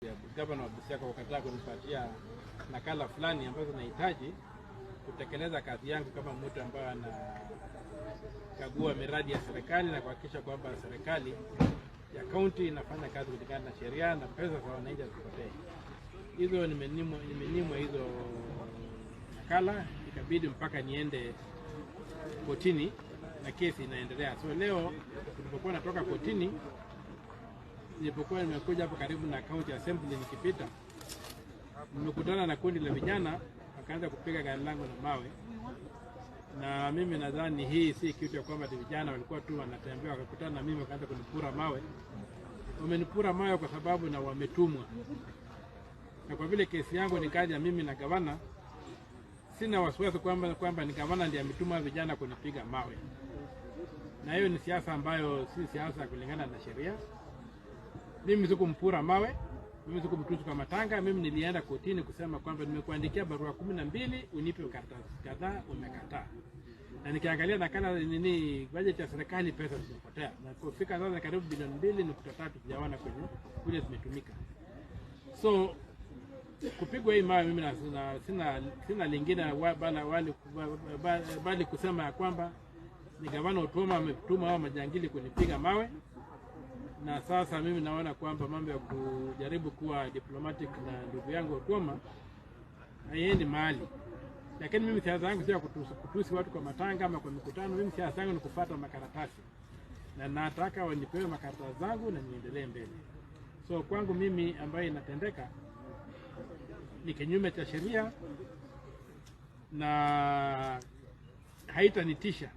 Ya gavana wa Busia kwa kukataa kunipatia nakala fulani ambazo nahitaji kutekeleza kazi yangu kama mtu ambaye anakagua miradi ya serikali na kuhakikisha kwamba serikali ya kaunti inafanya kazi kulingana na sheria na pesa za wananchi hazipotei. Hizo nimenyimwa hizo nakala, ikabidi mpaka niende kotini na kesi inaendelea. So leo tulipokuwa natoka kotini, nilipokuwa nimekuja hapo karibu na county assembly nikipita, nimekutana na kundi la vijana wakaanza kupiga gari langu na mawe, na mimi nadhani hii si kitu ya kwamba vijana walikuwa tu wanatembea wakakutana na mimi wakaanza kunipura mawe. Wamenipura mawe kwa sababu na wametumwa, na kwa vile kesi yangu ni kazi ya mimi na gavana, sina wasiwasi kwamba ni gavana ndiye ametuma vijana kunipiga mawe, na hiyo ni siasa ambayo si siasa kulingana na sheria. Mimi sikumpura mawe, mimi sikumtusi kwa matanga. Mimi nilienda kotini kusema kwamba nimekuandikia barua 12 unipe karatasi kadhaa, umekataa. Na nikiangalia nakala nini budget ya serikali, pesa zimepotea, na kufika sasa karibu bilioni 2.3 sijaona kwenye kule zimetumika. So kupigwa hii mawe mimi na, sina lingine bali kusema ya kwamba ni gavana Otuoma ametuma hao majangili kunipiga mawe na sasa mimi naona kwamba mambo ya kujaribu kuwa diplomatic na ndugu yangu Otuoma haiendi mahali. Lakini mimi siasa yangu sio kutusi watu kwa matanga ama kwa mikutano. Mimi siasa yangu ni kufuata makaratasi, na nataka wanipewe makaratasi zangu na niendelee mbele. So kwangu mimi ambayo inatendeka ni kinyume cha sheria na haitanitisha.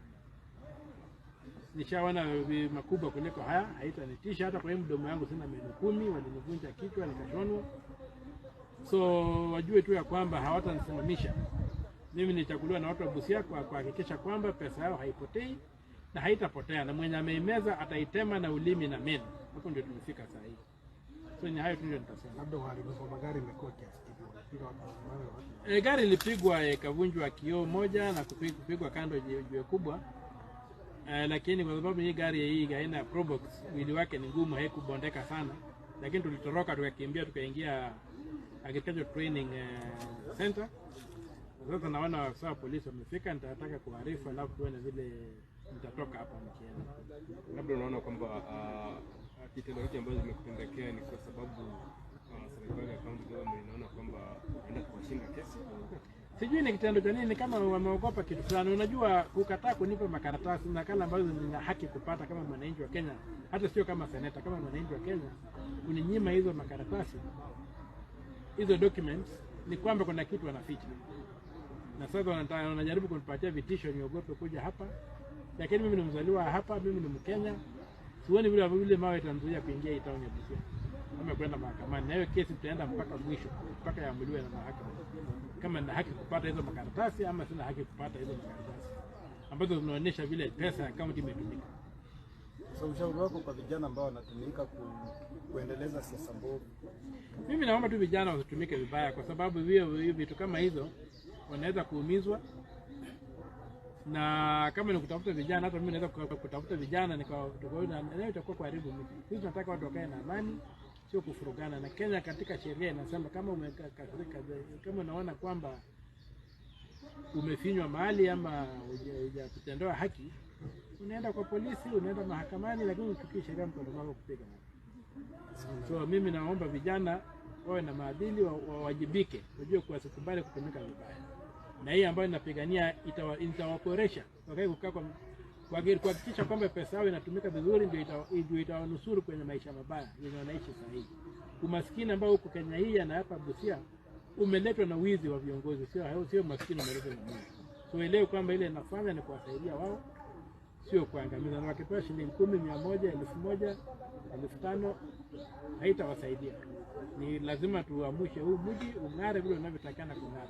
Nishaona makubwa kuliko haya, haitanitisha. Hata kwa hii mdomo yangu sina meno 10, walinivunja kichwa nikashonwa. So wajue tu ya kwamba hawatanisimamisha. Mimi nilichaguliwa na watu wa Busia kwa kuhakikisha kwamba pesa yao haipotei na haitapotea, na mwenye ameimeza ataitema na ulimi na meno. Hapo ndio tumefika saa hii. So ni hayo tu ndio nitasema. Labda uharibifu wa magari imekuwa kiasi kipi? Walipiga watu mawe watu. Gari ilipigwa ikavunjwa kioo moja na kupigwa kando jiwe kubwa. Lakini kwa sababu hii gari hii aina ya Probox mwili wake ni ngumu, haikubondeka sana, lakini tulitoroka tukakimbia tukaingia Agriculture Training Center. Sasa naona afisa wa polisi wamefika, nitataka kuarifu, alafu tuone vile nitatoka hapa nikienda. Labda unaona kwamba kitendo hiki ambacho kimekutendekea ni kwa sababu serikali ya county government inaona kwamba inaenda kuwashinda kesi. Sijui ni kitendo cha nini, kama wameogopa kitu fulani. Unajua, kukataa kunipa makaratasi nakala ambazo nina haki kupata kama mwananchi wa Kenya, hata sio kama seneta, kama mwananchi wa Kenya, kuninyima hizo makaratasi, hizo documents, ni kwamba kuna kitu wanaficha, na sasa wanajaribu kunipatia vitisho niogope kuja hapa, lakini mimi ni mzaliwa hapa, mimi ni Mkenya, sioni vile vile mawe itanizuia kuingia hii town ya Busia ama kwenda mahakamani, na hiyo kesi tutaenda mpaka mwisho, mpaka iamuliwe na mahakama kama nina haki kupata hizo makaratasi ama sina haki kupata hizo makaratasi ambazo zinaonyesha vile pesa ya kaunti imetumika. So ushauri wako kwa vijana ambao wanatumika kuendeleza siasa mbovu? Mimi naomba tu vijana wasitumike vibaya, kwa sababu hiyo vitu kama hizo wanaweza kuumizwa, na kama ni kutafuta vijana, hata mimi naweza kutafuta vijana nikaona leo itakuwa kuharibu mji. Sisi tunataka watu wakae na amani, sio kufurugana. Na Kenya katika sheria inasema kama umekasirika, kama unaona kwamba umefinywa mahali ama hujatendewa haki, unaenda kwa polisi, unaenda mahakamani, lakini uchukui sheria mkononi mwako kupiga watu. So mimi naomba vijana wawe na maadili, wawajibike, wajue kuwasikubali kutumika vibaya, na hii ambayo ninapigania itawaboresha wakae kukaa kwa kuhakikisha kwamba pesa yao inatumika vizuri, ndio itawanusuru kwenye maisha mabaya yenye wanaishi sasa hivi. Umaskini ambao huko Kenya hii na hapa Busia umeletwa na wizi wa viongozi, sio umaskini umeletwa na Mungu. So elewe kwamba ile inafanya ni kuwasaidia wao, sio kuangamiza. Na wakipewa shilingi 10, 100, 1000, 5000 haitawasaidia. Ni lazima tuamshe huu mji ung'are vile unavyotakana kung'ara.